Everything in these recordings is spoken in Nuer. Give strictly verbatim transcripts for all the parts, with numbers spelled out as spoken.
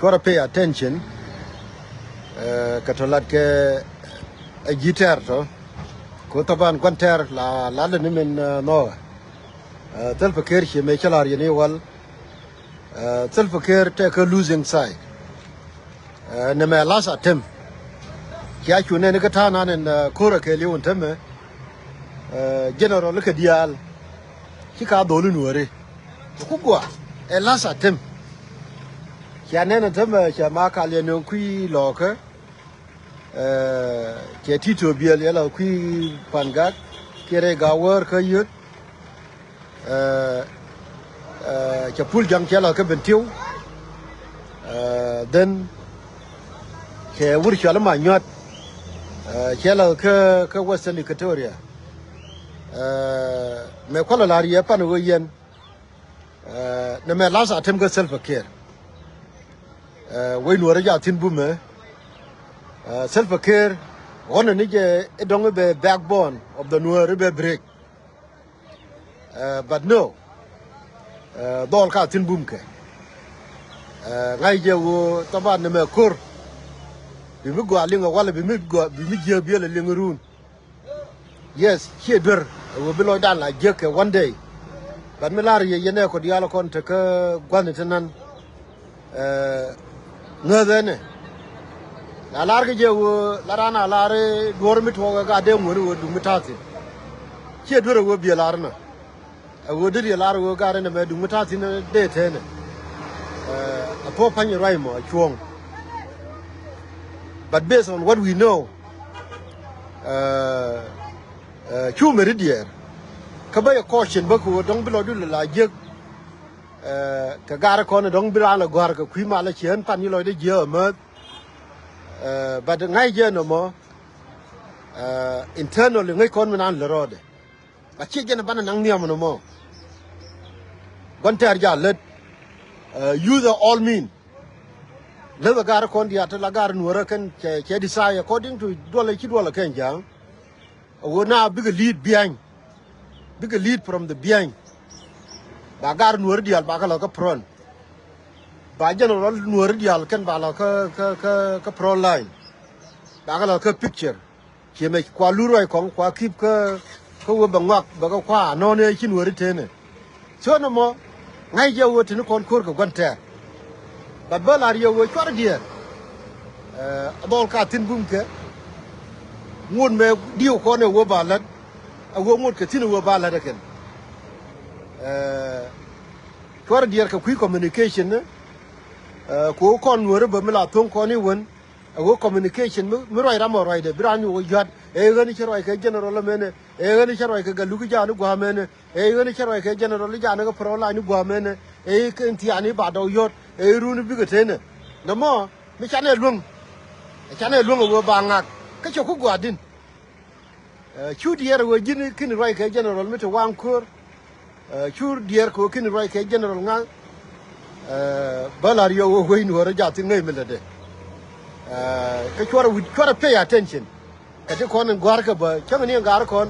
Cuarɛ pay attention, eh, kɛ tɔ lat kɛ, eh, ji̱ tɛr tɔ. Ko thaban gua̱n tɛr la, la lɛ ni min, eh, nhɔɔkɛ. Eh, Salva Kiir ci mëë cä lar yɛn i̱ wal. Eh, Salva Kiir tɛkɛ losing side. Eh, nɛmɛ last attempt. Cia cu nɛn ikä ta̱a̱ nan in, eh, ko̱rä kɛɛliw in tämɛ. Eh, general ikä diaal. Ci ka dholi nuɔri. Ku gua, ɛ last attempt. Cia nɛn in tämɛ, cia ma kal yɛ nöŋ kui̱ lɔɔkä. Eh, cɛ Tito Biɛl yɛ la kui̱ Pangak, kiɛ rɛy Gawär kä Yöt. Eh, eh, cɛ Pul Jaŋ cɛ la kä Bentiu. Eh, then cɛ wur cɔal ma nyuat. Eh, cɛ la kä, kä Western Equatoria. Eh, mɛ kualɛ la riɛ pan wä yɛn. Eh, nɛmɛ last attempt kä Salva Kiir. Eh, wec Nuɔr ja thin bumɛ. Eh, Salva Kiir, ɣɔn ni jɛ i̱ dɔŋ i̱ bɛ backbone of the Nuɔr i̱ bɛ break. Eh, but no. Eh, dhɔl ka thin bum kɛ. Eh, ŋa̱c jɛ ɣöö thaban nɛmɛ ko̱r. Bi mi gɔaa liŋ ɛ walɛ bi mi gɔaa, bi mi jiääk biɛl ɛ liŋ run. Yes, ciɛ duer ɛ ɣöö bi lɔcdan la jiäk kɛ one day. But mi lar yɛ yɛn ɛ kɔ diaal kɔn tekä gua̱n ti nan. Eh, ŋäth ɛnɛ. La lar kä jɛ ɣöö la raan a lar i̱ duɔ̱ɔ̱r mi tuɔɔk ɛ gat dee ŋuäni ɣöö duŋ mi ta̱a̱ thi̱n. Ciɛ duer ɛ ɣöö biɛ lar nɔ. Ɛ ɣöö deri ɛ lar ɣöö gat ɛnɛ mɛ duŋ mi ta̱a̱ thi̱n dee tɛnɛ. Eh, a thuɔ̱k pa̱ny ruac mɔ a cuɔ̱ɔ̱ŋ. But based on what we know, eh, eh, cu meri diɛɛr. Kä bä yɛ caution bä kɛ ɣöö dɔ̱ŋ bi lɔcdu lɛ la jiäk. Eh, kɛ gat kɔn dɔ̱ŋ bi raan lɛ gɔ̱a̱r kɛ kui̱ malä ciɛ ɣän pan nyi lɔcdä jiääk amäth. Eh, but ŋa̱c jɛ nɔmɔ, eh, internally ŋäc kɔn mi naan lät rɔɔdɛ. But ciɛ jɛn banɛ naŋ nhiam nɔmɔ. Gua̱n tɛɛr ja lät, eh, use all mean. Lät ɛ gat kɔn diaal ti la gat Nuɔrä kɛn cɛ, cɛ decide according to duɔlɛ ci duɔlɛ kɛn ja̱a̱ŋ. A ɣöö na bikɛ lead behind. Bikɛ lead from the behind. Ba gat Nuɔri diaal ba kɛ lɔ kä front. Ba general Nuɔri diaal kɛn ba lɔ kä, kä, kä, kä front line. Ba kɛ lɔ kä picture. Ciɛ mɛ kua lur ruac kɔŋ kua keep kä, kä wee bɛ ŋɔak bɛ kɛ kua nɔn ëë ci Nuɔri tenɛ. So nɔmɔ ŋa̱c jɛ ɣöö teni kɔn ko̱r kɛ gua̱n tɛɛr. But bä lar yɛ ɣöö cuarɛ diɛɛr. Eh, a dhɔl ka thi̱n bum kɛ. Ŋot mɛ diw kɔn ɛ ɣöö ba la̱t. A ɣöö ŋot kɛ thi̱n ɛ ɣöö ba la̱t ɛ kɛn. Eh, cuarɛ diɛɛr kɛ kui̱ communication ni. Eh, kɛ ɣöö kɔn Nuɔri bä mi la tho̱ŋ kɔn i̱ wän. A ɣöö communication mi, mi ruac ram ɔ ruacdɛ bi raan ni ɣöö yua̱t. Ɛ ɣän i̱ cä ruac kɛ general ɛmɛnɛ. Ɛ ɣän i̱ cä ruac kɛ Gat Luk i̱ ja̱a̱n i̱ gua̱a̱mɛnɛ. Ɛ ɣän i̱ cä ruac kɛ general i̱ ja̱a̱n i̱ kä front line i̱ gua̱a̱mɛnɛ. Ɛ i̱ kɛn thiaani i̱ ba dɔw yɔ̱t. Ɛ i̱ run i̱ bikɛ tenɛ. Nɔmɔ mi canɛ luäŋ. Ɛ canɛ luäŋ ɛ ɣöö ba ŋak. Kä cɛ ku gua̱a̱din. Eh, cu diɛɛr ɛ ɣöö ji̱n ki̱n ruac kɛ general mi te waŋ köör. Eh, cu diɛɛr kɛ ɣöö ki̱n ruac kɛ general ŋa̱. Eh, bä la̱r yɔ ɣöö wec Nuɔ̱ɔ̱r ɛ jath thi̱n ŋäc mi lätdɛ. Eh, kä cuarɛ wi̱c, cuarɛ pay attention. Kɛ ti kɔn in gɔ̱a̱rkɛ bä cäŋ ni in ga̱a̱r kɔn.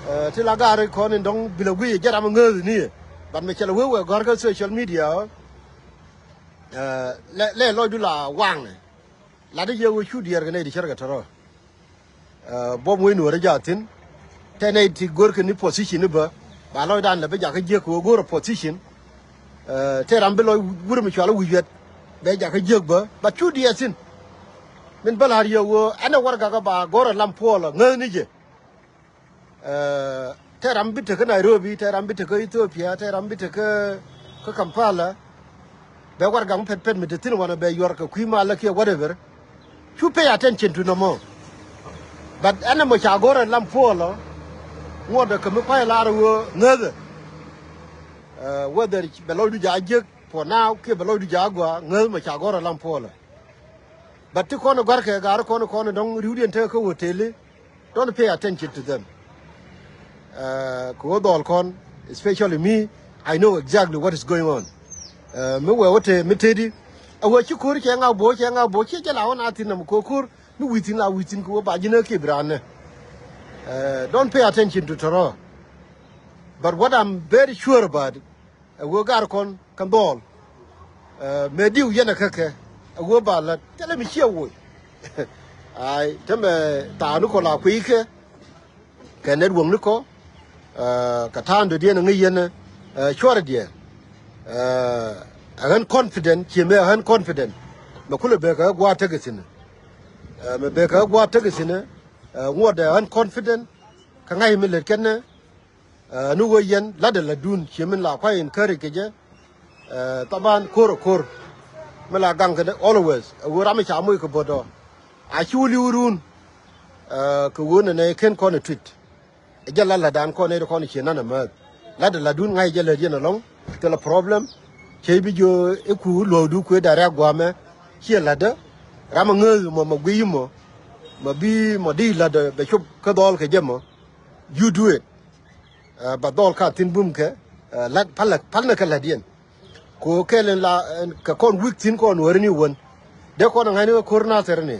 Eh, ti la ga̱a̱r kɔn in dɔ̱ŋ bilɛ guic ɛ jɛ ram in ŋääth ni ɛ. But mɛ cɛ lɛ wee wee gɔ̱a̱rkɛ social media ɔ. Eh, lɛ, lɛ lɔcdu la waŋnɛ. Lat i̱ yɛ ɣöö cu diɛɛr kɛ nɛy ti cärkɛ tɔ̱rɔ̱. Eh, buɔ̱m wec Nuɔ̱ɔ̱r ɛ jath thi̱n. Tɛ nɛy ti görkɛ ni position i̱ bä. Ba lɔcdan lɛ bi jakä jiäk kɛ ɣöö go̱o̱rɛ position. Eh, tɛ ram bi lɔc wur mi cual i̱ wi̱c yuɛt. Bɛ jakä jiäk bä. Ba cu diɛɛr thi̱n. Min bä la̱r yɛ ɣöö ɛn ɛ warɛgak ɛ ba go̱o̱rɛ lam puɔl ɛ ŋäth ni jɛ. Eh, tɛ ram bi tekä Nairobi, tɛ ram bi tekä Ethiopia, tɛ ram bi tekä kä Kampala. Bɛ warɛgak mi pɛt pɛt mi te thi̱n wanɛ bɛ yuɔr kɛ kui̱ malä kiɛ whatever. Cu pay attention to nɔmɔ. But ɛn ɛmɔ ca go̱rɛ lam puɔlɔ. Ŋuɔ̱tdɛ kɛ mi pay lar ɣöö ŋäthɛ. Eh, whether bɛ lɔcdu ja̱ jiäk for now kiɛ bɛ lɔcdu ja̱ gɔaa ŋäth mɔ ca go̱rɛ lam puɔlɔ. But ti kɔn ɛ gɔ̱a̱rkɛ gaari kɔn kɔn dɔ̱ŋ riwdiɛn tekɛ kä hotel i̱. Don't pay attention to them. Eh, kɛ ɣöö dhɔl kɔn, especially me, I know exactly what is going on. Eh, mi wee wä te mi teti. A wee ci ko̱r cɛ ŋa bo̱o̱, cɛ ŋa bo̱o̱, ci jɛ la wä na thi̱n nam ko̱r ko̱r mi wi̱i̱ thi̱n la wi̱i̱ thi̱n kɛ ɣöö ba ji̱n ɛ kiɛ bi raan nɛ. Eh, don't pay attention to tɔrɔ. But what I'm very sure about it, ɛ ɣöö gar kɔn kɛ dhɔl. Eh, mëë diw yɛn ɛ kä kɛ. A wee ba lät thilɛ mi ciɛ woc. Ai tämɛ thaani kɔ la kui̱ kɛ kɛ network ni kɔ. Kɛ ta̱a̱n dɔ̱diɛn a ŋäc yɛn cuɔrɛ diɛ. A ɣän confident ciɛ mëë a ɣän confident. Mɛ kulɛ bek kɛ ɣä gua̱a̱th tekɛ thi̱n. Mɛ bek kɛ ɣä gua̱a̱th tekɛ thi̱n. Ŋuɔ̱tdɛ ɣän confident kä ŋa̱c mi lät kɛn ni. Ni wee yɛn la̱tdɛ la̱tdun ciɛ min la kua̱c encourage kɛ jɛ. Thaban ko̱r ɛ ko̱r mi la gaŋ kɛ ni always ɛ wee ram mi ca moc kɛ bo̱t ɔ. A ci wä li̱w run kɛ wee nɛ nɛ ken kɔn ɛ tui̱t. Ɛ jɛ la la̱tdan kɔn nɛy ti kɔn cië nan amäth. La̱tdɛ la̱tdun ŋa̱c jɛ lät yɛn ɛlɔ̱ŋ. Thilɛ problem. Cɛ bi jiö iku luɔ̱ɔ̱kdu kuëë da̱rɛ a gua̱a̱mɛ. Ciɛ la̱tdä ram a ŋääth mɔ mɔ guiy mɔ. Mɔ bi mɔ di la̱tdä bɛ cop kä dhɔl kɛ jɛ mɔ. You do it. Ba dhɔl ka thi̱n bum kɛ la̱t pal nɛ kɛ la̱t yɛn. Ko kɛl in la kɛ kɔn wi̱k thi̱n kɔn wääri ni wän. Dee kɔn a ŋa̱cni kɛ ko̱r Nathɛr ni.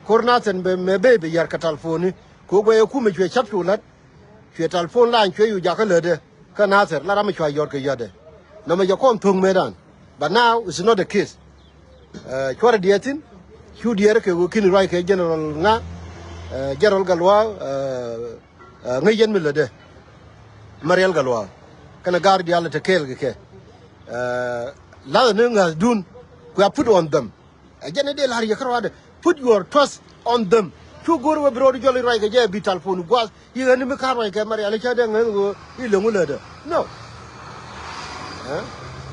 Ko̱r Nathɛr bɛ mɛ bee bɛ yar kɛ talponi. Ko guɛy ɛ kumɛ cuɛ cap cu la̱t. Cuɛ talpon la̱ny cuɛ yu jakä lätdɛ kä Nathɛr la ram mi cua yɔt kɛ yɔtdɛ. Nɔmɛ jɛ kɔn tho̱ŋ mëëdan. But now it's not the case. Cuarɛ diɛɛr thi̱n cu diɛɛr kɛ ɣöö ki̱n ruac kɛ General ŋa. General Gatluak. Ŋäc yɛn mi lätdɛ. Marial Gatluak kɛnɛ ga̱r diaal te kɛɛl kɛ kɛ. Lathɛ ni ŋa̱thdun kuɛ put on them. Ɛ jɛn ɛ dee la̱r yɛ kä ruaadɛ put your trust on them. Cu go̱r wee bi rɔɔd jɔl i̱ ruac kɛ jɛ bi talpon gua̱a̱th i̱ ɣän mi ka̱r ruac kɛ Marial i̱ cä dee ŋäth ɣöö i̱ leŋ wä lätdä. No.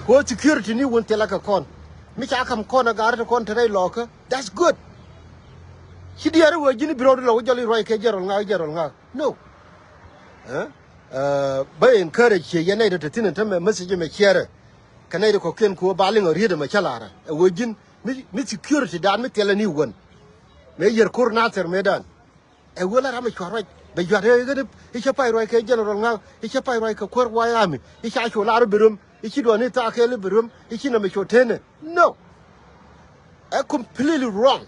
Kuɔ security ni wun thilɛ kɛ kɔn mi ca ka̱m kɔn ɛ ga̱r te kɔn te rɛy lɔɔkä. That's good. Ci diɛɛr i̱ wee ji̱n i̱ bi rɔɔd ilɔ wä jɔl i̱ ruac kɛ General ŋa, General ŋa. No. Bä encourage ciɛ yɛn nɛy dɔ te thi̱n ɛn tämɛ message mɛ ciɛrɛ. Kɛ nɛy dɔ kɔ̱kiɛn ku ba liŋ ɔ riet ɛmɛ cä la̱rä ɛ wee ji̱n mi security dan mi thilɛ ni wän. Mëë yɛr ko̱r Nathɛr mëëdan. Ɛ wee la ram ɛ cua ruac bɛ yuat ɛ ɣän i̱ cä pay ruac kɛ General ŋa, i̱ cä pay ruac kɛ kuäär White Army, i̱ ca cu lar i̱ bi röm, i̱ ci duɔ̱ɔ̱ni thaak kɛɛl i̱ bi röm, i̱ ci nɛmɛ cu tenɛ. No. Ɛ completely wrong.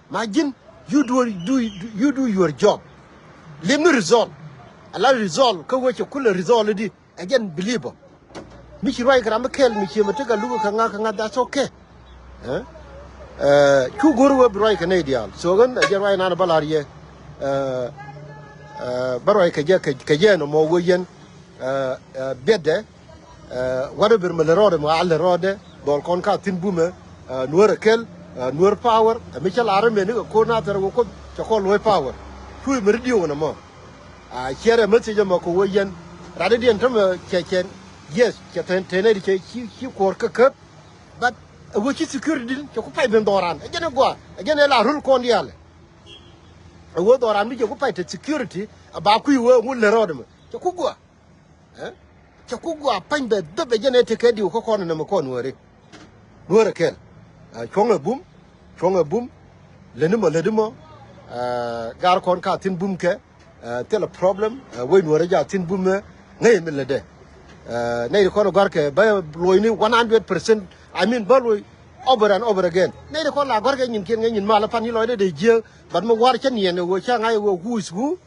Ma ji̱n you do, do, you do your job. Lim ni result. A la result kä wee cɛ kulɛ result i̱di. Ɛ jɛn believer. Mi ci ruac kɛ ram mi kɛl mi cië mɛ tekɛ luk kɛ ŋa kɛ ŋa, that's okay. Cu go̱r wee bi ruac kɛ nɛy diaal. So ɣän ɛ jɛn ruac nan bä la̱r yɛ. Bä ruac kɛ jɛ kɛ jɛ nɔmɔ wee yɛn. Biɛtdɛ. Whatever mɛ lɛ rɔɔdɛ mɛ a lɛ rɔɔdɛ dhɔl kɔn ka thi̱n bumɛ. Nuäär ɛ kɛl. Nuäär power ɛ mi cä la̱r mɛ ni kɛ ko̱r Nathɛr wä Kuoth cɛ kɔn luɔ̱c power. Cu mɛ ri diöw ɛn ɛmɔ. A ciɛrɛ message ɛmɔ kɛ wee yɛn. Rat i̱diɛn tämɛ cɛ cɛ. Yes cɛ tɛn tɛn ɛ di cɛ ci kuɔr kä käp. But ɛ wee ci security din cɛ ku pay ben dhɔran ɛ jɛn ɛ gɔaa ɛ jɛn ɛ la rul kɔn diaal. Ɛ wee dhɔran mi cɛ ku pay te security ɛ ba kui̱ wee ŋun lɛ rɔɔdɛ mɛ cɛ ku gɔaa. Cɛ ku gɔaa pany bɛ dhäp ɛ jɛn ɛ tekɛ diw kä kɔn ɛ nɛmɛ kɔn wääri. Nuäär ɛ kɛl. Cuɔ̱ŋ ɛ bum. Cuɔ̱ŋ ɛ bum. Lätni mɔ lätni mɔ. Gar kɔn ka thi̱n bum kɛ. Thilɛ problem. Wec nuäärä ja thi̱n bumɛ ŋäc mi lätdɛ. Nɛy ti kɔn ɛ gɔ̱a̱rkɛ bä lo̱cni one hundred percent. I mean bä lo̱c over and over again. Nɛy ti kɔn la gɔ̱a̱rkɛ nyinkiɛn ŋäc nyin malä pan i̱ lɔcdɛ dee jiääk. But mi wa̱r cä niɛn ɛ ɣöö cä ŋa̱c ɛ ɣöö who is who.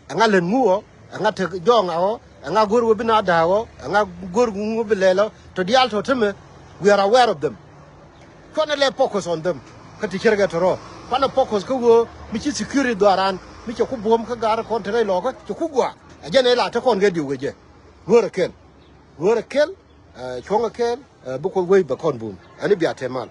Ɛŋa lät ŋu ɔ, ɛŋa tek jɔɔŋ a ɔ, ɛŋa go̱r wee bi na da̱a̱k ɔ, ɛŋa go̱r ŋu bi lɛl ɔ, tɔ diaal tɔ temɛ, we are aware of them. Cuanɛ lɛ focus on them kä ti cärkɛ tɔrɔ. Kuanɛ focus kä ɣöö mi ci security dhɔaaran mi cɛ ku buɔ̱m kä ga̱r kɔn te rɛy lɔkä cɛ ku gua̱a̱. Ɛ jɛn ɛ la te kɔn kɛ diw kɛ jɛ. Ɣöörɛ kɛl. Ɣöörɛ kɛl. Cuɔ̱ŋɛ kɛl. Bi Kuoth wec bɛ kɔn bum ɛn i̱ bia te mal.